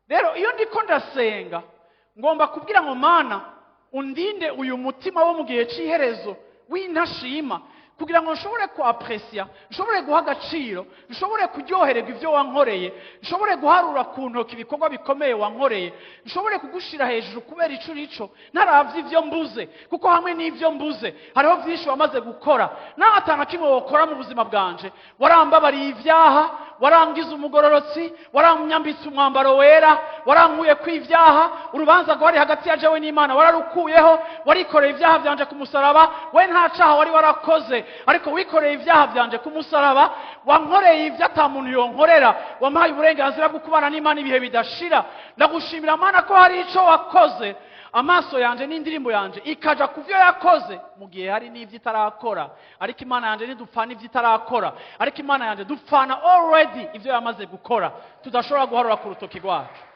Rero iyo ndiko ndasenga, ngomba kubwira ngo: "Mana, undinde uyu mutima wo mu gihe cy'iherezo w'intashima, kugira ngo nshobore ku apprécier, nshobore guha agaciro, nshobore kuryohererwa ibyo wankoreye, nshobore guharura ku ntoki ibikorwa bikomeye wankoreye, nshobore kugushira hejuru kubera ico urico, ntaravye ibyo mbuze, kuko hamwe n'ibyo mbuze hariho byinshi wamaze gukora. Nawe atana kimwe wokora mu buzima bwanje, warambabariye ibyaha, warangiza umugororotsi, waranyambitse umwambaro wera, warankuye ku ibyaha. Urubanza rwari hagati ya jewe n'Imana wararukuyeho, warikoreye ibyaha byanje ku musaraba. We nta caha wari warakoze, ariko wikoreye ibyaha byanje ku musaraba. Wankoreye ibyo ata muntu yonkorera, wampaye uburenganzira bwo kubana n'Imana ibihe bidashira. Ndagushimira, Mana, ko hari ico wakoze." Amaso yanje n'indirimbo yanje ikaja ku byo yakoze, mu gihe hari n'ibyo itarakora. Ariko Imana yanje ntidupfana ibyo itarakora, ariko Imana yanje dupfana already ibyo yamaze gukora tudashobora guharura ku rutoki rwacu.